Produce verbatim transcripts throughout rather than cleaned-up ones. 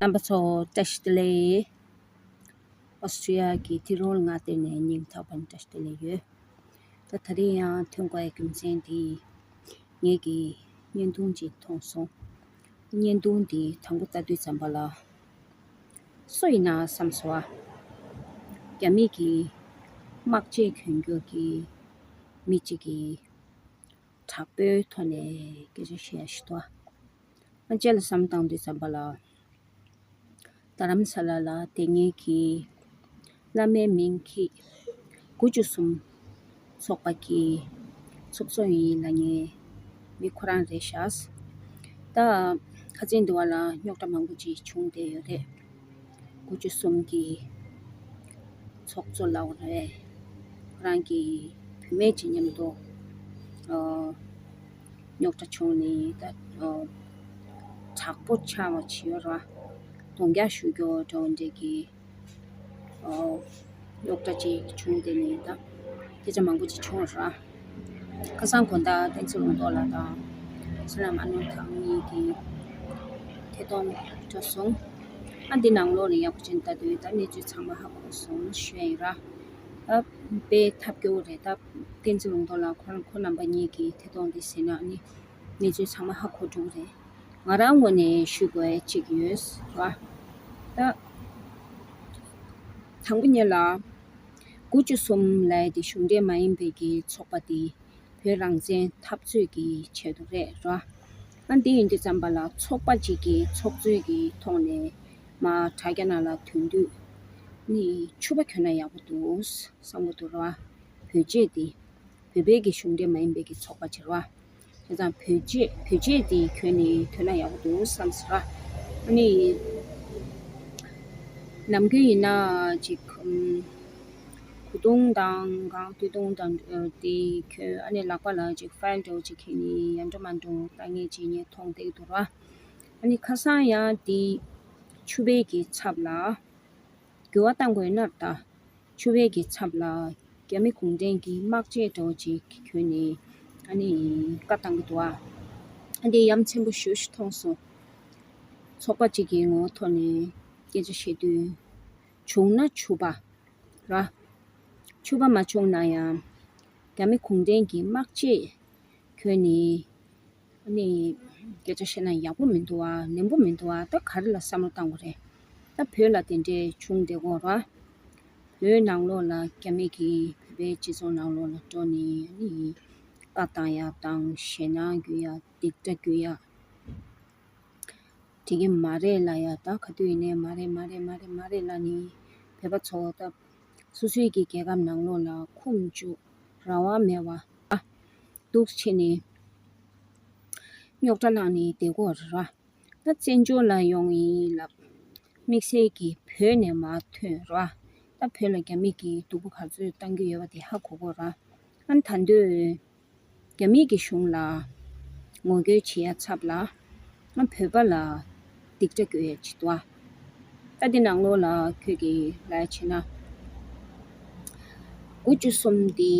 རྣམ་པ་ཚོ་བཀྲ་ཤིས་བདེ་ལེགས། ཨོ་སི་ཀྲི་ཡ་གི་ཏི་རོལ་མངའ་སྡེ་ནས་སྙིང་ཐག་པ་ནས་བཀྲ་ཤིས་བདེ་ལེགས་ཡོད། ད་ད་རེས་ཡང་ཐོན་དགོས་རྒྱུ་མཚན་དེ་ངེད་ཀྱིས་བརྙན་ཐུང་ཅིག་མཐོང་སོང་། བརྙན་ཐུང་དེ་དང་པོ་ལྟ་དུས་ཙམ་པ་ལ་སུ་ཡིན་ན་བསམ་སོང་བ། རྒྱ་མི་གི་དམག་ཆས་གྱོན་རྒྱུ་གི་མི་གཅིག་གིས་དྲག་པོའི་ཐོག་ནས་སྐད་ཆ་བཤད་ཡ་ཞིག་འདུག་ཨ་རྗེས་ལ་བསམ་བཏང་དུས་ཙམ་པ་ལ། རྡ་རམ་ས་ལ་ལ་དེ་སྔའི་གི་བླ་མའི་མིང་གི་དགུ་བཅུ་གསུམ་ཚོགས་པ་གི་ཚོགས་གཙོ་ཡིན་ལབ་མཁན་མི་ཁོ་རང་རེད་ཤག་ད་ཁ་སང་དེ་བ་ལ་རྙོག་དྲ་མང་པོ་ཅིག་བྱུང་བསྡད་ཡོད་རེད། དགུ་བཅུ་གསུམ་གི་ཚོགས་གཙོ་ལབ་དགོས་རེད། ཁོ་རང་གི་བུད་མེད་ཅིག་མཉམ་དུ་ཨ་རྙོག་དྲ་བྱུང་ནས་ད་ཨ་དྲག་པོ་ཆགས་པ་ཅིག་ཡོད་རེད་བ། རྡོག་རྒྱག་ཞུ་རྒྱུ་འདྲ་བོ་འདྲ་གི་ཨ་རྙོག་དྲ་ཅིག་བྱུང་། དེ་ནས་ད་སྐད་ཆ་མང་པོ་ཅིག་བྱུང་རེད། ཁ་སང་དགོང་དག་བསྟན་འཛིན་ལུང་རྟོགས་ལགས་དང་བསོད་ནམས་ཨ་ནུ་ལགས་གཉིས་ཀྱི་ཐད་གཏོང་འགྲོ་སོང་། ཨ་འདི་ནང་ལོགས་ནས་ཡག་པོ་ཅིག་ལྟ་དུས་ད་གནས་ཚུལ་ཚང་མ་ཧ་གོ་སོང་ཞུ་ཡ་ཡིན་ར། ད་དཔེ་ཐབས་སྐྱོ་བོ་རེད། ད་བསྟན་འཛིན་ལུང་རྟོགས་ལགས་ཁོ་རང་ཁོ་རྣམ་པ་གཉིས་ཀྱི་ཐད་གཏོང་འདི་གཟིགས་ན་ནི་གནས་ཚུལ་ཚང་མ་ཧ་གོ་འགྲོ་གི་རེད། ང་རང་ངོས་ནས་ཞུ་དགོས་ཅིག་ཡོད་ར། ད་དང་པོ་ཉིད་ལ་དགུ་བཅུ་གསུམ་ལབ་ཡ་དེ་གཞུང་འབྲེལ་མ་ཡིན་པའི་གི་ཚོགས་པ་དེ་བོད་རང་བཙན་འཐབ་རྩོད་ཀྱི་ཆེད་དུ་རེད་ར། ཨ་འདི་ཡིན་དུས་ཙམ་པ་ལ་ཚོགས་པ་གཅིག་གི་ཚོགས་གཙོའི་གི་ཐོག་ནས་མར་དྲ་རྒྱ་ནང་ལ་ཐོན་དུས་ནི་ཕྱུ་པ་གྱོན་ན་ཡག་པོ་འདུག་བསམ་གྱི་འདུག་ར། བོད་ཆས་དེ་བོད་པའི་གི་གཞུང་འབྲེལ་མ་ཡིན་པའི་གི་ཚོགས་པ་ཅིག་ར། བྱས་ཙང་བོད་ཆས་བོད་ཆས་དེ་གྱོན་ནས་ཐོན་ན་ཡག་པོ་འདུག་བསམ་སོང་ར། ཨ་ནི་ནམ་རྒྱུན་ཡིན་ན་ཅིག་ཨམ། གོས་ཐུང་དང་གང་སྟོད་ཐུང་དང་ཨ་དེ་གྱོན། ཨ་ནི་ལག་པ་ལ་ཅིག་ཕའིལ་འདྲ་བོ་ཅིག་འཁྱེར་ནས་ཡར་འགྲོ་མར་འགྲོ་ལྟ་མཁན་ཅིག་ངས་མཐོང་བསྡད་འདུག་ར། ཨ་ནི་ཁ་སང་ཡང་དེ་ཕྱུ་པའི་གི་ཚབ་ལ་འགྱུར་བ་གཏང་དགོས་ན་ད། ཕྱུ་པའི་གི་ཚབ་ལ་རྒྱ་མི་གུང་ཁྲན་གྱི་དམག་ཆས་འདྲ་བོ་ཅིག་གྱོན་ནས་ཨ་ནི་བཀའ་བཏང་གི་འདུག་ཨ། ཨ་འདི་ཡ་མཚན་པོ་ཞེ་པོ་ཅིག་མཐོང་སོང་། ཚོགས་པ་གཅིག་གི་ངོ་བོ་ཐོག་ནས་སྐད་ཆ་བཤད་དུས། བྱུང་ན་ཕྱུ་པ་ར། ཕྱུ་པ་མ་བྱུང་ན་ཡང་རྒྱ་མི་གུང་ཁྲན་གྱི་དམག་ཆས་གྱོན་ནས་ཨ་ནི་སྐད་ཆ་བཤད་ན་ཡག་པོ་མི་འདུག་བ། ལེགས་པོ་མི་འདུག་བ། ད་ག་རེ་ལ་བསམ་བློ་བཏང་དགོས་རེད། ད་བོད་ལ་དེ་འདྲས་བྱུང་བསྡད་ཀྱི་ཡོད་རེད་བ། བོད་ནང་ལོགས་ལ་རྒྱ་མི་གིས་བོད་པའི་སྤྱི་ཚོགས་ནང་ལོགས་ལ་འགྲོ་ནས་ཨ་ནི་བཀའ་བཏང་ཡ་དང་ཞེད་སྣང་སྐུལ་ཡ། སྡིགས་ར་སྐུལ་ཡ། འགྲིག་གི་མ་རེད་ལབ་ཡ། ད་ག་དུས་ཡིན་ནའི་མ་རེད་མ་རེད་མ་རེད་མ་རེད་ལབ་ནས་བོད་པ་ཚོ་ད་སོ་སོའི་གི་རྒྱལ་ཁབ་ནང་ལོགས་ལ་འཁུམ་བཅུག་རང་དབང་མེད་པ་ཨ། འདུག་བྱས་ནས་རྙོག་དྲ་ལངས་ནས་བསྡད་ཀྱི་ཡོད་རེད་ར། ད་བཙན་བྱོལ་ལ་ཡོང་ཡིན་ལབ། དམིགས་བསལ་གྱི་བོད་ནས་མར་ཐོན་ར། ད་བོད་ལ་རྒྱ་མི་གིས་སྡུག་པོ་ག་ཚོད་བཏང་གི་ཡོད་པ་དེ་ཧ་གོ་གི་ཡོད་ར། ཨ་ནི་ད་དུང་རྒྱ་མི་གི་གཞུང་ལ་ངོ་རྒོལ་བྱེད་ཡ་ཚབ་ལ་ང་བོད་པ་ལ་སྡིགས་ར་སྐུལ་ཡ་ཅིག་འདུག་ཨ། ད་འདི་ནང་ལོགས་ལ་ཁྱོད་ཀྱིས་ལབ་ཡ་བྱས་ན། དགུ་བཅུ་གསུམ་འདི་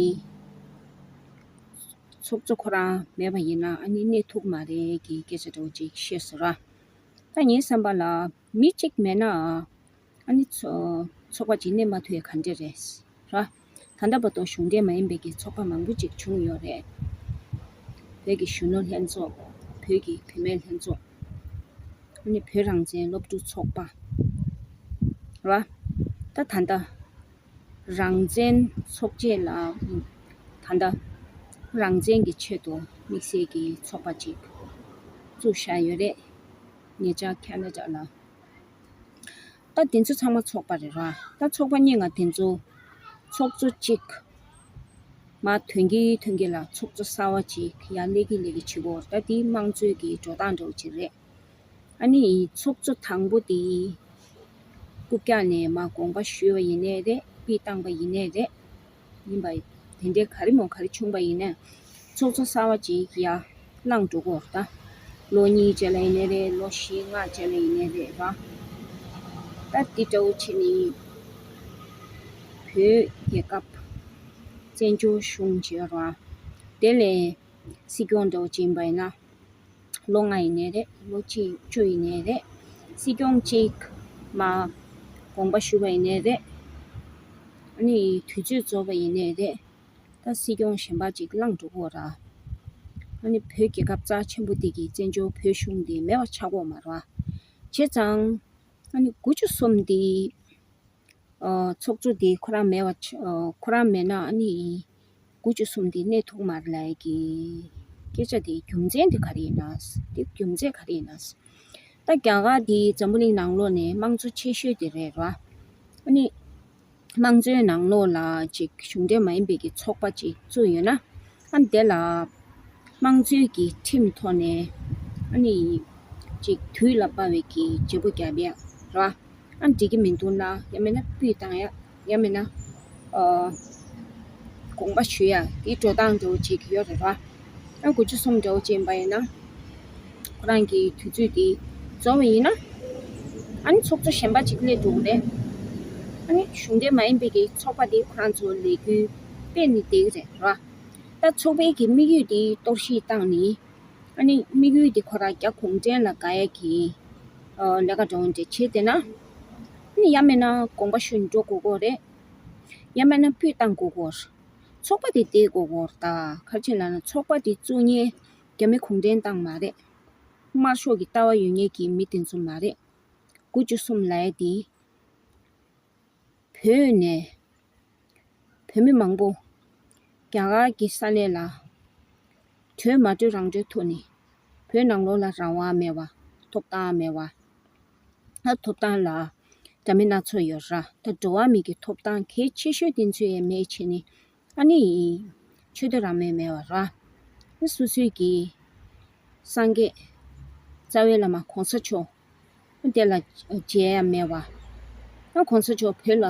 ཚོགས་གཙོ་ཁོ་རང་མེད་པ་ཡིན་ན་ཨ་ནི་གནས་ཐུབ་མ་རེད་ཀྱི་སྐད་ཆ་འདྲ་བོ་ཅིག་བཤད་སོང་ར། ད་ངའི་བསམ་པ་ལ་མི་གཅིག་མེད་ན་ཨ་ནི་ཚོ་ཚོགས་པ་ཅིག་གནས་མ་ཐུབ་ཡ་ག་འདྲ་རེད་ར། ད་ལྟ་བར་དུ་གཞུང་འབྲེལ་མ་ཡིན་པའི་གི་ཚོགས་པ་མང་པོ་ཅིག་བྱུང་ཡོད་རེད། བོད་ཀྱི་གཞོན་ནུ་ལྷན་ཚོགས། བོད་ཀྱི་བུད་མེད་ལྷན་ཚོགས། ཨ་ནི་བོད་རང་བཙན་སློབ་ཕྲུག་ཚོགས་པ་ར། ད་ད་ལྟ་རང་བཙན་ཚོགས་ཆེད་ལ་ད་ལྟ་རང་བཙན་གྱི་ཆེད་དུ་དམིགས་བསལ་གྱི་ཚོགས་པ་ཅིག་བཙུགས་བཞག་ཡོད་རེད། ཉེ་ཆར་ཁ་ན་ཌ་ལ། ད་དེ་ཚོ་ཚང་མ་ཚོགས་པ་རེད་ར། ད་ཚོགས་པ་གཉིས་ང་དེ་ཚོ་ཚོགས་གཙོ་གཅིག་མར་ཐོན་གྱི་ཐོན་གྱི་ལ་ཚོགས་གཙོ་གསར་བ་གཅིག་ཡར་སླེབས་ཀྱི་སླེབས་ཀྱི་བྱེད་དགོས། ད་དེ་དམངས་གཙོའི་གི་འགྲོ་སྟངས་འདྲ་བོ་ཅིག་རེད། ཨ་ནི་ཚོགས་གཙོ་དང་པོ་དེ་རྐུབ་བཀྱག་ནས་མར་དགོངས་པ་ཞུས་པ་ཡིན་ནའི་རེད། དཔེ་བཏང་པ་ཡིན་ནའི་རེད། ཡིན་པ། དེ་འདྲའི་ག་རེ་མོ་ག་རེ་བྱུང་པ་ཡིན་ནའི། ཚོགས་གཙོ་གསར་བ་ཅིག་ཡར་ལངས་འགྲོ་གི་ཡོད་རེད་ད། ལོ་གཉིས་རྗེས་ལ་ཡིན་ནའི་རེད། ལོ་བཞི་ལྔ་རྗེས་ལ་ཡིན་ནའི་རེད་ར། ད་འདི་འདྲ་བོ་བྱས་ནས་བོད་རྒྱལ་ཁབ་བཙན་བྱོལ་གཞུང་བྱས་ར། དེ་ལས་སྲིད་སྐྱོང་འདྲ་བོ་བྱས་ཡིན་པ་ཡིན་ན། ལོ་ལྔ་ཡིན་ནའི་རེད། ལོ་གཅིག་བཅུ་ཡིན་ནའི་རེད། སྲིད་སྐྱོང་གཅིག་མ་དགོངས་པ་ཞུས་པ་ཡིན་ནའི་རེད། ཨ་ནི་དུས་ཚོད་རྫོགས་པ་ཡིན་ནའི་རེད། ད་སྲིད་སྐྱོང་གཞན་པ་ཅིག་ལངས་འགྲོ་གི་ཡོད་ར། ཨ་ནི་བོད་རྒྱལ་ཁབ་རྩ་ཆེན་པོ་འདི་གི་བཙན་བྱོལ་བོད་གཞུང་འདི་མེད་པ་ཆགས་ཀྱི་ཡོད་མ་རེད་བ། བྱས་ཙང་ཨ་ནི་དགུ་བཅུ་གསུམ་འདི་ཨ་ཚོགས་གཙོ་འདི་ཁོ་རང་མེད་པ་ཆ་ཨ་ཁོ་རང་མེད་ན་ཨ་ནི་དགུ་བཅུ་གསུམ་འདི་གནས་ཐུབ་མ་རེད་ལབ་ཀྱི་སྐད་ཆ་འདི་རྒྱུ་མཚན་འདི་ག་རེ་ཡིན་ན། འདི་རྒྱུ་མཚན་ག་རེ་ཡིན་ན། ད་རྒྱ་གར་འདི་འཛམ་བུ་གླིང་ནང་ལོགས་ནས་དམངས་གཙོ་ཆེ་ཤོས་དེ་རེད་ར། ཨ་ནི་དམངས་གཙོའི་ནང་ལོགས་ལ་ཅིག་གཞུང་འབྲེལ་མ་ཡིན་པའི་གི་ཚོགས་པ་ཅིག་བཙུགས་ཡོད་ན། ཨ་ནི་དེ་ལ་དམངས་གཙོའི་གི་ཁྲིམས་ཐོག་ནས་ཨ་ནི་ཅིག་དུས་ལ་དཔག་པའི་གི་བརྗེ་པོ་རྒྱབ་ཡ་ར། ཨ་ནི་འགྲིག་གི་མི་འདུག་ན་ཡང་མིན་ན་སྤུས་བཏང་ཡ། ཡང་མིན་ན་ཨ་དགོངས་པ་ཞུ་ཡ་དེའི་འགྲོ་སྟངས་འདྲ་བོ་ཅིག་ཡོད་རེད་བ། ཨ་དགུ་བཅུ་གསུམ་འདྲ་བོ་ཅིག་ཡིན་པ་ཡིན་ན། ཁོ་རང་གི་དུས་ཚོད་དེ་རྫོགས་པ་ཡིན་ན། ཨ་ནི་ཚོགས་གཙོ་གཞན་པ་ཅིག་སླེབས་འགྲོ་གི་རེད། ཨ་ནི་གཞུང་འབྲེལ་མ་ཡིན་པའི་གི་ཚོགས་པ་དེ་ཁོ་རང་ཚོ་ལས་འགུལ་སྤེལ་ནས་བསྡད་ཀྱི་རེད་བ། ད་ཚོགས་པའི་གི་དམིགས་ཡུལ་དེ་གཏོར་བཤིག་བཏང་ནས། ཨ་ནི་དམིགས་ཡུལ་དེ་ཁོ་རང་རྒྱ་གུང་ཁྲན་ལ་དགའ་ཡ་གི་ཨ་ལས་ཀ་འདྲ་བོ་འདྲ་བྱས་བསྡད་ན། ཨ་ནི་ཡང་མིན་ན་དགོངས་པ་ཞུ་ནས་འགྲོ་དགོས་ཀྱི་རེད། ཡང་མིན་ན་སྤུས་བཏང་དགོས་ཀྱི་རེད། ཚོགས་པ་དེ་བསྡད་དགོས་ཀྱི་རེད། ད་ག་རེ་བྱས་ལབ་ན་ཚོགས་པ་དེ་བཙུགས་མཁན་རྒྱ་མི་གུང་ཁྲན་ཏང་མ་རེད། དམར་ཤོག་གི་ལྟ་བ་ཡོད་མཁན་གྱི་མི་དེ་ཚོ་མ་རེད། དགུ་བཅུ་གསུམ་ལབ་ཡ་དེ་བོད་ནས་བོད་མི་མང་པོ་རྒྱ་གར་གྱི་ས་གནས་ལ་གྲོས་མ་གྲོས་རང་གྲོས་ཐོག་ནས་བོད་ནང་ལོགས་ལ་རང་དབང་མེད་པ། ཐོབ་ཐང་མེད་པ། ད་ཐོབ་ཐང་ལ་འདྲ་མིན་སྣ་ཚོགས་ཡོད་ར། ད་འགྲོ་བ་མི་གི་ཐོབ་ཐང་གལ་ཆེ་ཤོས་དེ་ཚོ་ཡང་མེད་བྱས་ནས། ཨ་ནི་ཆོས་དད་རང་མོས་མེད་པ་ར། ཨ་སོ་སོའི་གི་སངས་རྒྱས་རྩ་བའི་བླ་མ་གོང་ས་མཆོག་དེ་ལ་མཇལ་ཡ་མེད་པ། ཨ་གོང་ས་མཆོག་བོད་ལ་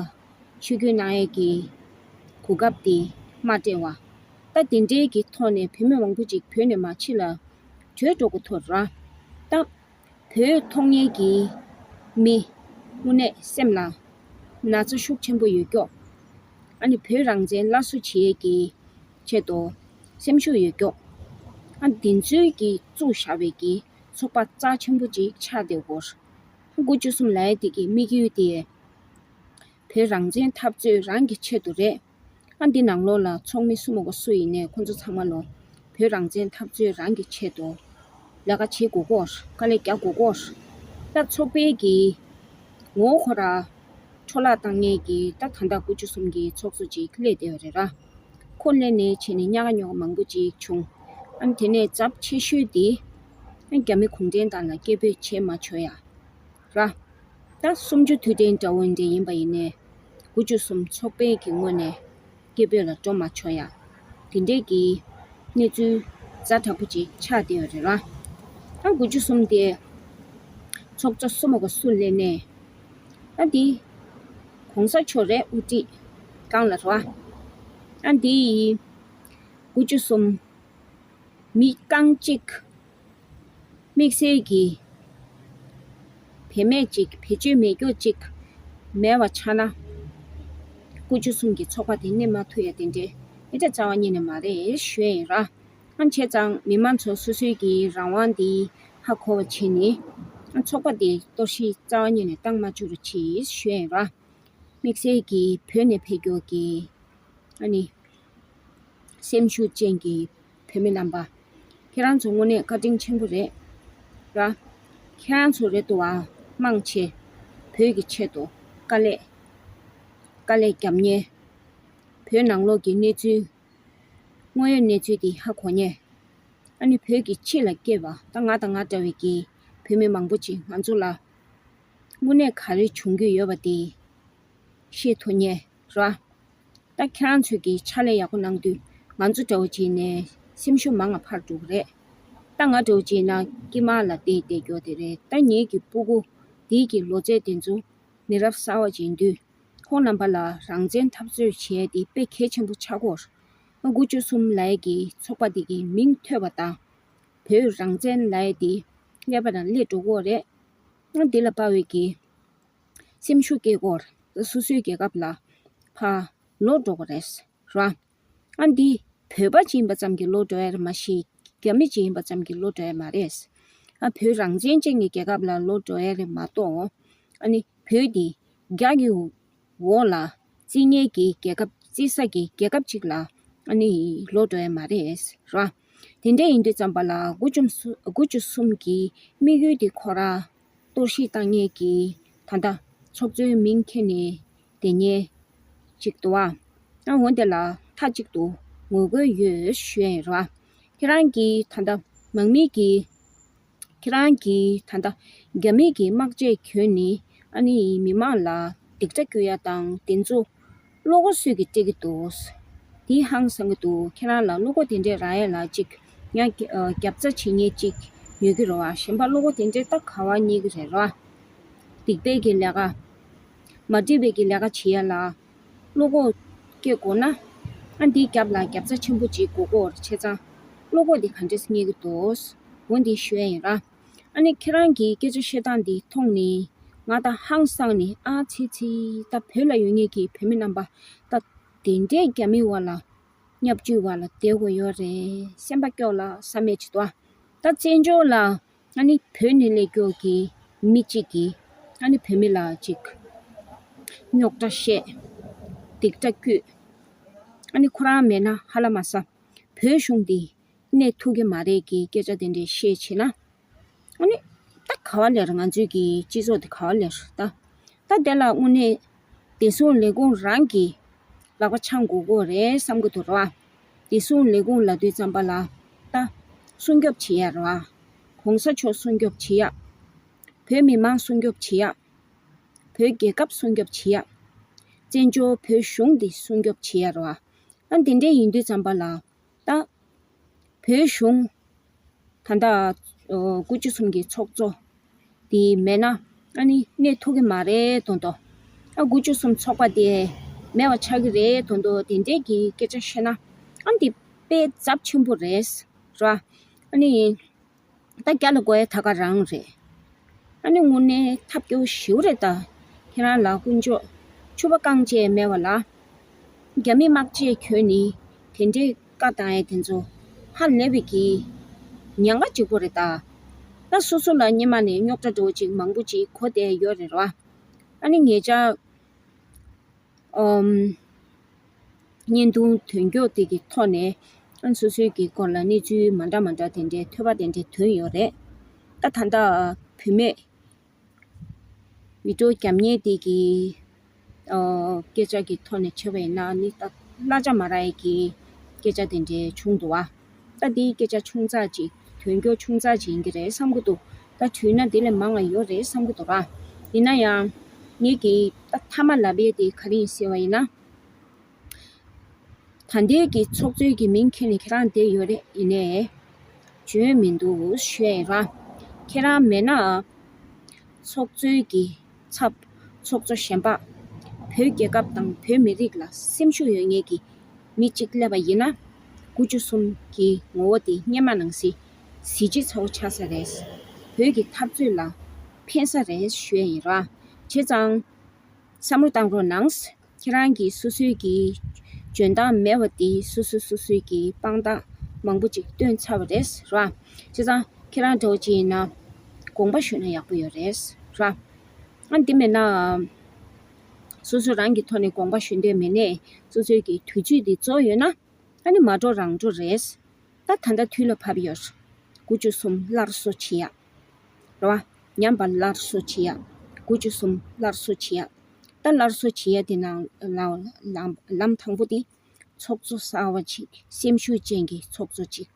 ཆིབས་བསྒྱུར་གནང་ཡས་ཀྱི་གོ་སྐབས་དེ་མ་སྤྲད་པ། ད་དེ་འདྲའི་གི་ཐོག་ནས་བོད་མི་མང་པོ་ཅིག་བོད་ནས་མར་ཕྱི་ལ་བྲོས་འགྲོ་དགོས་ཐུག་ར། ད་བོད་ཐོག་ཉེ་གི་མི་དངོས་གནས་སེམས་ལ་ན་ཚ་ཤུགས་ཆེན་པོ་ཡོད་ཀྱོག། ཨ་ནི་བོད་རང་བཙན་སླར་གསོ་བྱེད་ཡས་ཀྱི་ཆེད་དུ་སེམས་ཤུགས་ཡོད་ཀྱོག། ཨ་དེ་ཚོའི་གི་བཙུགས་བཞག་པའི་གི་ཚོགས་པ་རྩ་ཆེན་པོ་ཅིག་ཆགས་བསྡད་ཡོད་ཀྱོག། དགུ་བཅུ་གསུམ་ལབ་ཡས་དེ་གི་དམིགས་ཡུལ་དེ་བོད་རང་བཙན་འཐབ་རྩོད་རང་གི་ཆེད་དུ་རེད། ཨ་འདི་ནང་ལོགས་ལ་ཚོགས་མི་སུ་མོ་ག་སུ་ཡིན་ནའི་ཁོང་ཚོ་ཚང་མ་ལོ་བོད་རང་བཙན་འཐབ་རྩོད་རང་གི་ཆེད་དུ་ལས་ཀ་བྱེད་དགོས་ཀྱོག། དཀའ་ལས་རྒྱག་དགོས་ཀྱོག། ད་ཚོགས་པའི་གི་ངོ་བོ་ཁོ་ར་འཕྲོ་བརླག་བཏང་མཁན་གྱི་ད་ད་ལྟ་དགུ་བཅུ་གསུམ་གྱི་ཚོགས་གཙོ་ཅིག་སླེབས་བསྡད་ཡོད་རེད་ར། ཁོ་སླེབས་ནས་བྱས་ནས་ཉག་ག་ཉོག་ག་མང་པོ་ཅིག་བྱུང་། ཨ་དེ་ནས་ཚབས་ཆེ་ཤོས་དེ་ཨ་རྒྱ་མི་གུང་ཁྲན་ཏང་ལ་སྐད་འབོད་བྱེད་མ་ཆོག་ཡ་ར། ད་སུམ་ཅུ་དུས་དྲན་འདྲ་བོ་འདྲ་ཡིན་པ་ཡིན་ནའི་དགུ་བཅུ་གསུམ་ཚོགས་པའི་གི་ངོས་ནས་སྐད་འབོད་ལ་འགྲོ་མ་ཆོག་ཡ། དེ་འདྲའི་གི་གནས་ཚུལ་ཛ་དྲག་པོ་ཅིག་ཆགས་བསྡད་ཡོད་རེད་ར། ད་དགུ་བཅུ་གསུམ་དེ་ཚོགས་གཙོ་སུ་མོ་ག་སུ་སླེབས་ནའི་ད་འདི་གོང་ས་མཆོག་རེད་དབུ་ཁྲིད་སྒང་ལ་ར། ད་འདི་ཡི་དགུ་བཅུ་གསུམ་མི་རྐང་གཅིག་དམིགས་བསལ་གྱི་བེད་མེད་ཅིག་བེད་སྤྱོད་མེད་རྒྱུ་ཅིག་མེད་པ་ཆགས་ན། དགུ་བཅུ་གསུམ་གྱི་ཚོགས་པ་དེ་གནས་མ་ཐུབ་ཡ་དེ་འདྲའི་ཨེ་འདྲ་རྩ་བ་ཉིད་ནས་མ་རེད་ཞུ་ཡ་ཡིན་ར། ཨ་བྱས་ཙང་མི་མང་ཚོ་སོ་སོའི་གི་རང་དབང་དེ་ཧ་གོ་བ་བྱས་ནས་ཨ་ཚོགས་པ་དེ་གཏོར་བཤིག་རྩ་བ་ཉིད་ནས་བཏང་མ་བཅུག་རོགས་གྱིས་ཞུ་ཡ་ཡིན་ར། དམིགས་བསལ་གྱི་བོད་ནས་ཕེབས་རྒྱུ་གི་ཨ་ནི་སེམས་ཤུགས་ཅན་གྱི་བོད་མི་རྣམ་པ། ཁྱེད་རང་ཚོ་དངོས་གནས་བཀའ་དྲིན་ཆེན་པོ་རེད་ར། ཁྱེད་རང་ཚོ་རེད་འདུག་བ། མང་ཆེ་བོད་ཀྱི་ཆེད་དུ་དཀའ་ལས་དཀའ་ལས་རྒྱབ་མཁན། བོད་ནང་ལོགས་ཀྱི་གནས་ཚུལ་དངོས་ཡོད་གནས་ཚུལ་དེ་ཧ་གོ་མཁན། ཨ་ནི་བོད་ཀྱི་ཕྱི་ལ་སྐྱེས་པ་ད་ང་དང་ང་འདྲ་བའི་གི་བོད་མི་མང་པོ་ཅིག་ང་ཚོ་ལ་དངོས་གནས་ག་རེ་བྱུང་གི་ཡོད་པ་དེ་ཤེས་ཐུབ་མཁན་ར། ད་ཁྱེད་རང་ཚོས་ཀྱི་ཕྱག་ལས་ཡག་པོ་གནང་དུས་ང་ཚོ་འདྲ་བོ་ཅིག་ནས་སེམས་ཤུགས་མང་ང་འཕར་འགྲོ་གི་རེད། ད་ང་འདྲ་བོ་ཅིག་ན་དཀྱིལ་མ་ལ་བསྡད་བསྡད་རྒྱུ་དེ་རེད། ད་ངེད་ཀྱི་སྤུ་གུ་འདི་གི་ལོ་ཚད་དེ་ཚོ་མི་རབས་གསར་བ་ཅིག་ཡིན་དུས་ཁོང་རྣམ་པ་ལ་རང་བཙན་འཐབ་རྩོད་བྱེད་ཡས་དེ་དཔེ་གལ་ཆེན་པོ་ཆགས་ཀྱི་ཡོད་རེད། དགུ་བཅུ་གསུམ་ལབ་ཡས་ཀྱི་ཚོགས་པ་འདི་གི་མིང་ཐོས་པ་དང་བོད་རང་བཙན་ལབ་ཡས་དེ་སླེབས་པ་དང་སླེབས་འགྲོ་གི་ཡོད་རེད། འདི་ལ་དཔའ་བོའི་གི་སེམས་ཤུགས་སྐྱེ་སྐོར། སོ་སོའི་རྒྱལ་ཁབ་ལ་ཕར་ལོག་འགྲོ་དགོས་རེད་ར། ཨ་འདི་བོད་པ་ཅིག་ཡིན་པ་ཙམ་གྱིས་ལོག་འགྲོ་ཡ་རེད་མ་གཞི་རྒྱ་མི་ཅིག་ཡིན་པ་ཙམ་གྱིས་ལོག་འགྲོ་ཡ་མ་རེད། ཨ་བོད་རང་བཙན་ཅན་གྱི་རྒྱལ་ཁབ་ལ་ལོག་འགྲོ་ཡ་རེད་མ་གཏོགས། ཨ་ནི་བོད་འདི་རྒྱ་གི་འོག་ལ་བརྩི་མཁན་གྱི་རྒྱལ་ཁབ་བརྩི་ས་གི་རྒྱལ་ཁབ་ཅིག་ལ་ཨ་ནི་ལོག་འགྲོ་ཡ་མ་རེད་ར། དེ་འདྲ་ཡིན་དུས་ཙམ་པ་ལ་དགུ་བཅུ་གསུམ་དགུ་བཅུ་གསུམ་གྱི་དམིགས་ཡུལ་དེ་ཁོ་ར་གཏོར་བཤིག་བཏང་མཁན་གྱི་ད་ལྟ་ཚོགས་གཙོའི་མིང་འཁྱེར་ནས་དེ་ཉེ་གཅིག་ཏུ་བ། ཨ་འོན་ཏེ་ལ་མཐའ་གཅིག་ཏུ་ངོ་རྒོལ་ཡོད་ཞུ་ཡ་ཡིན་ར། ཁྱེད་རང་གིས་ད་ལྟ་མང་མི་གིས་ཁྱེད་རང་གིས་ད་ལྟ་རྒྱ་མི་གི་དམག་ཆས་གྱོན་ནས་ཨ་ནི་མི་མང་ལ་སྡིགས་ཆ་སྐུལ་ཡ་དང་དེ་ཚོ་བློ་ཁོག་སུས་ཀྱིས་སྤྲད་ཀྱི་འདུག་དེ་ཧང་སང་གི་འདུག་ཁྱེད་རང་ལ་བློ་ཁོག་དེ་འདྲས་རག་ཡ་ལ་ཅིག་ཡང་རྒྱབ་རྩ་བྱེད་མཁན་ཅིག་ཡོད་ཀྱི་རེད་བ། གཞན་པ་བློ་ཁོག་དེ་འདྲས་ད་ག་བ་རྙེད་ཀྱི་རེད་ར། སྡིག་པའི་གི་ལས་ཀ། མ་འགྲིག་པའི་གི་ལས་ཀ་བྱེད་ཡ་ལ་བློ་ཁོག་སྐྱེ་དགོས་ན། ཨ་འདིའི་རྒྱབ་ལ་རྒྱབ་རྩ་ཆེན་པོ་ཅིག་དགོས་ཀྱི་ཡོད་རེད། བྱས་ཙང་བློ་ཁོག་དེ་ག་འདྲས་རྙེད་ཀྱི་འདུག་འོ་འདི་ཞུ་ཡ་ཡིན་ར། ཨ་ནི་ཁྱེད་རང་གི་སྐད་ཆ་བཤད་སྟངས་འདི་མཐོང་ནས་ང་ད་ཧང་སངས་ནས། ཨ་ཙི་ཙི། ད་བོད་ལ་ཡོད་མཁན་གྱི་བོད་མི་རྣམ་པ་ད་དེ་འདྲའི་རྒྱ་མི་བ་ལ་བརྙས་བཅོས་བ་ལ་བསྡད་དགོས་ཡོད་རེད། སེམས་པ་སྐྱོ་ལ་བསམ་མེད་ཅིག་འདུག་ད་བཙན་བྱོལ་ལ་ཨ་ནི་བོད་ནས་སླེབས་མཁན་གྱི་མི་གཅིག་གིས་ཨ་ནི་བོད་མི་ལ་ཅིག་རྙོག་དྲ་བཤད། སྡིགས་ཆ་སྐུལ། ཨ་ནི་ཁོ་རང་མེད་ན་ཧ་ལམ་ས་བོད་གཞུང་འདི་གནས་ཐུབ་ཀྱི་མ་རེད་ཀྱི་སྐད་ཆ་དེ་འདྲས་བཤད་བྱས་ན། ཨ་ནི་ད་ག་བ་ལེར་ང་ཚོའི་གི་སྤྱི་ཚོགས་དེ་ག་བ་ལེར་ད། ད་དེ་ལ་དངོས་གནས་བདེ་སྲུང་ལས་ཁུངས་རང་གི་ལག་པ་འཆང་དགོས་ཀྱི་རེད་བསམ་གྱི་འདུག་ར། བདེ་སྲུང་ལས་ཁུངས་ལབ་དུས་ཙམ་པ་ལ་ད་སྲུང་སྐྱོབ་བྱེད་ཡ་ར། གོང་ས་མཆོག་སྲུང་སྐྱོབ་བྱེད་ཡ། བོད་མི་མང་སྲུང་སྐྱོབ་བྱེད་ཡ། བོད་རྒྱལ་ཁབ་སྲུང་སྐྱོབ་བྱེད་ཡ། བཙན་བྱོལ་བོད་གཞུང་འདི་སྲུང་སྐྱོབ་བྱེད་ཡ་ར། ཨ་དེ་འདྲ་ཡིན་དུས་ཙམ་པ་ལ་ད་བོད་གཞུང་ད་ལྟ་དགུ་བཅུ་གསུམ་གྱི་ཚོགས་གཙོ་དེ་མེད་ན་ཨ་ནི་གནས་ཐུབ་ཀྱི་མ་རེད་དོན་དུ། ཨ་དགུ་བཅུ་གསུམ་ཚོགས་པ་དེ་མེད་པ་ཆགས་ཀྱི་རེད་དོན་དུ། དེ་འདྲས་ཀྱི་སྐད་ཆ་བཤད་ན་ཨ་འདི་དཔེ་ཚབས་ཆེན་པོ་རེད་ར། ཨ་ནི་ད་རྒྱ་ལ་དགོས་ཡ་ད་ག་རང་རེད། ཨ་ནི་དངོས་གནས་ཐབས་སྐྱོ་ཞེ་པོ་རེད་ད། ཁྱེད་རང་ལ་དཀོན་མཆོག་ཕྱུ་པ་རྐང་རྗེས་མེད་པ་ལ། རྒྱ་མི་དམག་ཆས་གྱོན་ནི་དེ་འདྲའི་བཀའ་བཏང་ཡས་དེ་ཚོ་ཧ་ལས་པའི་གི་ཉེན་ཁ་གཅིག་པོ་རེད་ད། ད་སོ་སོ་ལ་སྔོན་མ་ནས་རྙོག་དྲ་འདྲ་བོ་ཅིག་མང་པོ་ཅིག་གོ་བསྡད་ཡོད་རེད་ར། ཨ་ནི་ངེད་ཅག་ཨམ། བརྙན་ཐུང་དོན་འཁྱོལ་དེ་གི་ཐོག་ནས་ཨ་སོ་སོའི་གི་སྐོར་ལ་གནས་ཚུལ་མ་འདྲ་མ་འདྲ་དེ་འདྲའི་ཐོས་པ་དེ་འདྲའི་ཐོན་ཡོད་རེད། ད་ད་ལྟ་བུད་མེད་བི་ཌིའོ་རྒྱབ་མཁན་དེ་གི་ཨ་སྐད་ཆ་གི་ཐོག་ནས་བྱས་པ་ཡིན་ན་ནི་ད་གླ་ཆ་མ་རག་ཡས་ཀྱི་སྐད་ཆ་དེ་འདྲའི་བྱུང་འདུག་བ། ད་དེའི་སྐད་ཆ་ཆུང་ཙག་ཅིག་དོན་འཁྱོལ་ཆུང་ཙག་ཅིག་ཡིན་གྱི་རེད་བསམ་གྱི་འདུག་ད་དྲིས་ན་དེ་ལས་མང་བ་ཡོད་རེད་བསམ་གྱི་འདུག་ར། ཡིན་ན་ཡང་ངེད་ཀྱི་ད་མཐའ་མ་ལབ་ཡས་དེ་ག་རེ་ཡིན་ཟེར་བ་ཡིན་ན། ད་ལྟའི་གི་ཚོགས་གཙོའི་གི་མིང་འཁྱེར་ནས་ཁྱེད་རང་བསྡད་ཡོད་རེད། ཡིན་ནའི་འཇོན་མི་འདུག་ཞུ་ཡ་ཡིན་ར། ཁྱེད་རང་མེད་ན་ཚོགས་གཙོའི་གི་ཚབ་ཚོགས་གཙོ་གཞན་པ་བོད་རྒྱལ་ཁབ་དང་བོད་མི་རིགས་ལ་སེམས་ཤུགས་ཡོད་མཁན་གྱི་མི་གཅིག་སླེབས་པ་ཡིན་ན། དགུ་བཅུ་གསུམ་གྱི་ངོ་བོ་དེ་སྔོན་མ་ནང་བཞིན་གཟི་བརྗིད་ཚ་བོ་ཆགས་ས་རེད། བོད་ཀྱི་འཐབ་རྩོད་ལ་ཕན་ས་རེད་ཞུ་ཡ་ཡིན་ར། བྱས་ཙང་བསམ་བློ་བཏང་རོགས་གནང་། ཁྱེད་རང་གིས་སོ་སོའི་གི་འཇོན་ཐང་མེད་པ་དེ་སོ་སོ་སོ་སོའི་གི་དཔང་རྟགས་མང་པོ་ཅིག་བཏོན་ཚར་བ་རེད་ར། བྱས་ཙང་ཁྱེད་རང་འདྲ་བོ་ཅིག་ཡིན་ན་དགོངས་པ་ཞུས་ན་ཡག་པོ་ཡོད་རེད་ར། ཨ་འདི་མེད་ན་སོ་སོ་རང་གི་ཐོག་ནས་དགོངས་པ་ཞུ་འདོད་མེད་ནའི་སོ་སོའི་གི་དུས་ཚོད་འདི་རྫོགས་ཡོད་ན་ཨ་ནི་མ་འགྲོ་རང་འགྲོ་རེད། ད་ད་ལྟ་དུས་ལ་བབ་ཡོད། དགུ་བཅུ་གསུམ་སླར་གསོ་བྱེད་ཡ། རེད་བ། ཉམས་པ་སླར་གསོ་བྱེད་ཡ། དགུ་བཅུ་གསུམ་སླར་གསོ་བྱེད་ཡ། ད་སླར་གསོ་བྱེད་ཡ་དེ་ནང་ལ་ལམ་ལམ་དང་པོ་དེ་ཚོགས་གཙོ་གསར་བ་ཅིག་སེམས་ཤུགས་ཅན་གྱི་ཚོགས་གཙོ་ཅིག་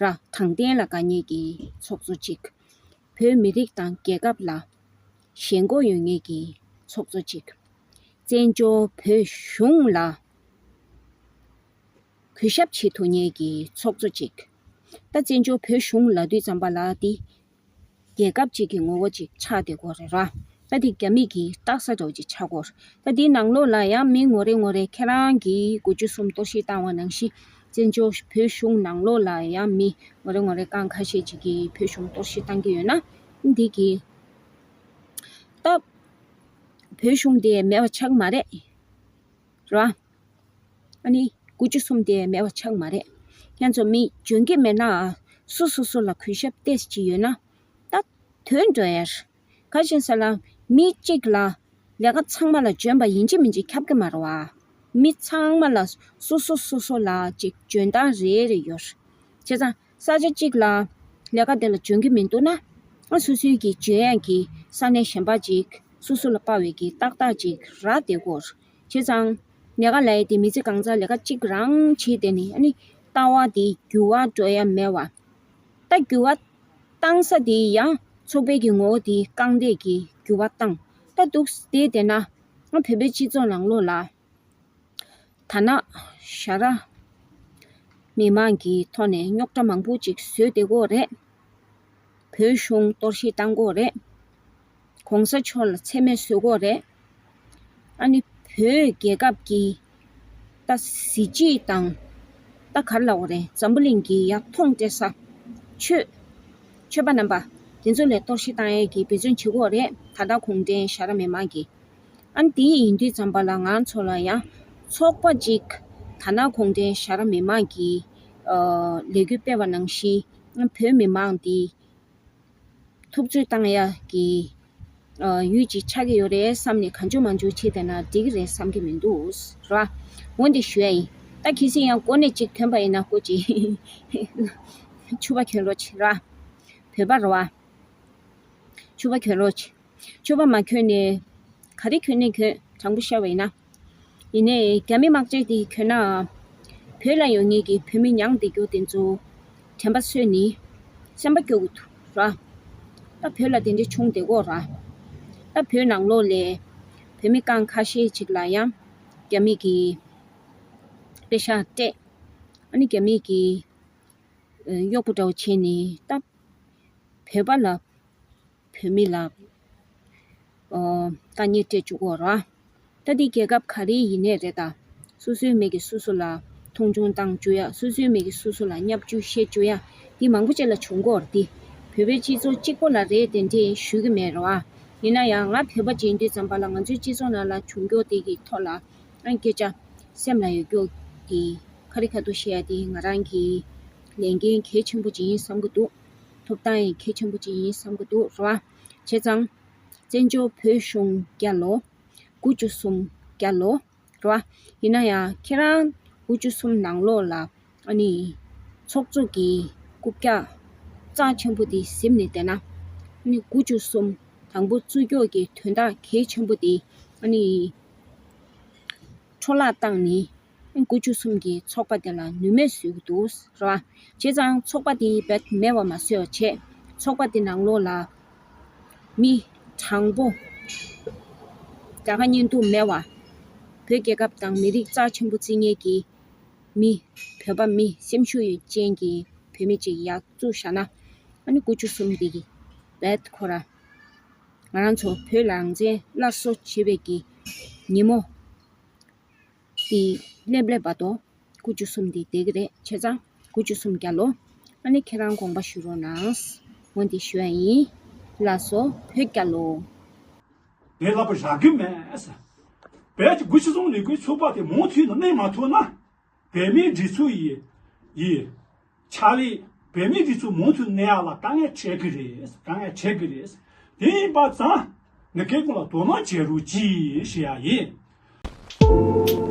ར། དྲང་བདེན་ལ་དགའ་མཁན་གྱི་ཚོགས་གཙོ་ཅིག་བོད་མི་རིགས་དང་རྒྱལ་ཁབ་ལ་ཞེན་ཁོག་ཡོད་མཁན་གྱི་ཚོགས་གཙོ་ཅིག་བཙན་བྱོལ་བོད་གཞུང་ལ་གུས་ཞབས་བྱེད་ཐུབ་མཁན་གྱི་ཚོགས་གཙོ་ཅིག་ད་བཙན་བྱོལ་བོད་གཞུང་ལབ་དུས་ཙམ་པ་ལ་དེ་རྒྱལ་ཁབ་ཅིག་གི་ངོ་བོ་ཅིག་ཆགས་བསྡད་ཀྱི་ཡོད་རེད་ར། ད་དེ་རྒྱ་མི་གི་རྟགས་གསལ་འདྲ་བོ་ཅིག་ཆགས་ཀྱི་ཡོད་རེད། ད་དེའི་ནང་ལོགས་ལ་ཡང་མི་ངོ་རེ་ངོ་རེ་ཁྱེད་རང་གིས་དགུ་བཅུ་གསུམ་གཏོར་བཤིག་བཏང་བ་ནང་བཞིན་བཙན་བྱོལ་བོད་གཞུང་ནང་ལོགས་ལ་ཡང་མི་ངོ་རེ་ངོ་རེ་རྐང་ཁ་ཤས་ཅིག་གིས་བོད་གཞུང་གཏོར་བཤིག་བཏང་གི་ཡོད་ན་འདི་གི་ད་བོད་གཞུང་དེ་མེད་པ་ཆགས་མ་རེད། རེད་བ། ཨ་ནི་དགུ་བཅུ་གསུམ་དེ་མེད་པ་ཆགས་མ་རེད། ཁྱེད་ཚོ་མི་འཇོན་གྱི་མེད་ན་སོ་སོ་སོ་ལ་གུས་ཞབས་ཏོག་ཙམ་ཅིག་ཡོད་ན་ དོན་འགྲོ་ཡ་རེད། ག་ཅིག་ཟེར་ལ། མི་གཅིག་ལ་ལས་ཀ་ཚང་མ་ལ་འཇོན་པ་ཡིན་གཅིག་མིན་གཅིག་ཁྱབ་ཀྱི་མ་རེད་བ། མི་ཚང་མ་ལ་སོ་སོ་སོ་སོ་ལ་ཅིག་འཇོན་ཐང་རེ་རེ་ཡོད་རེད། བྱས་ཙང་ས་ཆ་གཅིག་ལ་ལས་ཀ་དེ་ལ་འཇོན་གྱི་མི་འདུག་ན། ཨ་སོ་སོའི་གི་འཇོན་ཡ་གི་ས་གནས་གཞན་པ་ཅིག་སོ་སོ་ལ་དཔག་པའི་གི་ཏག་ཏག་ཅིག་རག་བསྡད་ཀྱི་ཡོད་རེད། བྱས་ཙང་ལས་ཀ་ལབ་ཡ་དེ་མི་ཚེ་གང་ཚང་ལས་ཀ་གཅིག་རང་བྱས་བསྡད་ནས་ཨ་ནི་ལྟ་བ་དེ་འགྱུར་བ་འགྲོ་ཡ་མེད་བ། ད་འགྱུར་བ་བཏང་ས་དེ་ཡང་ཚོགས་པའི་གི་ངོ་བོ་དེ་བསྐངས་ཏེ་གི་འགྱུར་བ་བཏང་། ད་འདུག་སེ་བསྡད་ན་ང་བོད་པའི་སྤྱི་ཚོགས་ནང་ལོགས་ལ་ད་ནང་ཞ་ར་མི་མང་གི་ཐོག་ནས་རྙོག་དྲ་མང་པོ་ཅིག་བཟོས་བསྡད་ཀྱི་ཡོད་རེད། བོད་གཞུང་གཏོར་བཤིག་བཏང་གི་ཡོད་རེད། གོང་ས་མཆོག་ལ་མཚན་སྨད་བཟོ་གི་ཡོད་རེད། ཨ་ནི་བོད་རྒྱལ་ཁབ་ཀྱི་ད་གཟི་བརྗིད་དང་། ད་ག་རེ་ལབ་དགོས་རེད། འཛམ་བུ་གླིང་གི་ཡར་མཐོང་སྤྲད་ས། ཆོས། ཆོས་པ་རྣམ་པ་དེ་ཚོ་ལ་གཏོར་བཤིག་བཏང་ཡས་ཀྱི་འབད་བརྩོན་བྱེད་ཀྱི་ཡོད་རེད། ད་ལྟ་གུང་ཁྲན་ཞ་ར་མི་མང་གིས། ཨ་ནི་དེ་ཡིན་དུས་ཙམ་པ་ལ་ང་ཚོ་ལ་ཡང་ཚོགས་པ་གཅིག་ད་ལྟ་གུང་ཁྲན་ཞ་ར་མི་མང་གིས་ཨ་ལས་འགུལ་སྤེལ་བ་ནང་བཞིན་བོད་མི་མང་དེ་ཐུབ་ཚོད་བཏང་ཡ་གི་ཨ་ཡུལ་ཅིག་ཆགས་ཀྱི་ཡོད་རེད་བསམ་ནས་གང་བྱུང་མང་བྱུང་བྱས་བསྡད་ན་འགྲིག་གི་རེད་བསམ་གྱི་མི་འདུག་ར། འོན་ཏེ་ཞུ་ཡ་ཡིན། ད་གལ་སྲིད་ཡང་འགོ་ནས་ཅིག་ཐོན་པ་ཡིན་ན་སྐུ་མཁྱེན། ཕྱུ་པ་གྱོན་རོགས་བྱེད་ར། བོད་པ་ར་བ། ཕྱུ་པ་གྱོན་རོགས་བྱེད། ཕྱུ་པ་མ་གྱོན་ནས་ག་རེ་གྱོན་ནས་གྱོན། དྲང་པོ་བཤད་པ་ཡིན་ན། ཡིན་ནའི་རྒྱ་མི་དམག་སྤྱི་དེ་གྱོན་ན། བོད་ལ་ཡོད་མཁན་གྱི་བོད་མི་མྱངས་བསྡད་རྒྱུ་དེ་ཚོ་དྲན་པ་གསོས་ནས་སེམས་པ་སྐྱོ་གི་འདུག་ར། ད་བོད་ལ་དེ་འདྲ་བྱུང་བསྡད་ཀྱི་ཡོད་ར། ད་བོད་ནང་ལོགས་ལ་བོད་མི་རྐང་ཁ་ཤས་ཅིག་ལ་ཡང་རྒྱ་མི་གིས་པེ་ཤག་སྤྲད། ཨ་ནི་རྒྱ་མི་གིས་གཡོག་པོ་འདྲ་བོ་བྱས་ནས་ད་བོད་པ་ལ། བོད་མི་ལ་ཨོ་དཀའ་ངལ་སྤྲད་བཅུག་གོ་ར། ད་འདི་རྒྱལ་ཁབ་ག་རེ་ཡིན་ནའི་རེད། ད་སོ་སོའི་མི་གིས་སོ་སོ་ལ་མཐོང་ཆུང་བཏང་བཅུག་ཡ། སོ་སོའི་མི་གིས་སོ་སོ་ལ་བརྙས་བཅོས་བཤད་བཅུག་ཡ། འདི་མང་པོ་ཅིག་ལ་བྱུང་གོ་ར། འདི་བོད་པའི་སྤྱི་ཚོགས་གཅིག་པོ་ལ་རེད་དེ་འདྲས་ཞུ་གི་མེད་ར་བ། ཡིན་ན་ཡང་ང་བོད་པ་ཅིག་ཡིན་དུས་ཙམ་པ་ལ་ང་ཚོའི་སྤྱི་ཚོགས་ནང་ལ་བྱུང་རྒྱུ་དེ་གི་ཐོག་ལ་ཨ་སྐད་ཆ་སེམས་ལ་ཡོད་རྒྱུ་དེ་ཁ་རི་ཁ་ཐུག་བཤད་ཡ་དེ་ང་རང་གི་ལས་འགན་གལ་ཆེན་པོ་ཅིག་ཡིན་བསམ་གི་འདུག་ཐོབ་ཐང་ཡང་གལ་ཆེན་པོ་ཅིག་ཡིན་བསམ་གི་འདུག་ར་བ། བྱས་ཙང་། བཙན་བྱོལ་བོད་གཞུང་རྒྱལ་ལོ། དགུ་བཅུ་གསུམ་རྒྱལ་ལོ། ར་བ། ཡིན་ན་ཡང་ཁྱེད་རང་དགུ་བཅུ་གསུམ་ནང་ལོགས་ལ་ཨ་ནི་ཚོགས་གཙོ་གི་རྐུབ་བཀྱག་རྩ་ཆེན་པོ་དེ་གཟིམ་ནས་བསྡད་ན། ཨ་ནི་དགུ་བཅུ་གསུམ་དང་པོ་བཙུགས་རྒྱུ་གི་དོན་དག་གལ་ཆེན་པོ་དེ་ཨ་ནི་འཕྲོ་བརླག་བཏང་ནས། དགུ་བཅུ་གསུམ་གྱི་ཚོགས་པ་དེ་ལ་ནུས་མེད་བཟོས་ཀྱི་འདུག་ར་བ། བྱས་ཙང་ཚོགས་པ་དེ་རྦད་མེད་པ་མ་བཟོས་པ་བྱས། ཚོགས་པ་དེ་ནང་ལོགས་ལ་མི་དྲང་པོ། དགྲ་དགའ་གཉེན་སྡུག་མེད་པ། བོད་རྒྱལ་ཁབ་དང་མི་རིགས་རྩ་ཆེན་པོ་བརྩི་མཁན་གྱི་མི། བོད་པ་མི་སེམས་ཤུགས་ཡོད་ཅན་གྱི་བོད་མི་ཅིག་ཡར་བཙུགས་བཞག་ན། ཨ་ནི་དགུ་བཅུ་གསུམ་དེ་གི་རྦད་ཁོ་ར་ང་རང་ཚོ་བོད་རང་བཙན་སླར་གསོ་བྱེད་པའི་གི་ཉིན་མོ་དེ་སླེབས་སླེབས་བར་དུ་དགུ་བཅུ་གསུམ་དེ་བསྡད་ཀྱི་རེད། བྱས་ཙང་དགུ་བཅུ་གསུམ་རྒྱལ་ལོ། ཨ་ནི་ཁྱེད་རང་དགོངས་པ་ཞུ་རོགས་གནང་། འོ་འདི་ཞུ་ཡ་ཡིན། ལགས་སོ། བོད་རྒྱལ་ལོ། དེ་ལ་བུ་རག་གི་མེད། བོད་ཀྱི་དགུ་བཅུ་གསུམ་ལས་འགུལ་ཚོགས་པ་དེ་མུ་མཐུད་ནས་གནས་མ་ཐུབ་ན། བོད་མིའི་སྒྲིག་འཛུགས་ཡི་ཡི་ཕྱག་ལས། བོད་མིའི་སྒྲིག་འཛུགས་མུ་མཐུད་གནས་ཡག་ལ་དཀའ་ངལ་འཕྲད་ཀྱི་རེད། དཀའ་ངལ་འཕྲད་ཀྱི་རེད། དེ་ཡིན་པ་ཙང་ནི་སྐད་ཁོང་ལ་དོ་སྣང་བྱེད་རོགས་གྱིས་ཞུ་ཡ་ཡིན།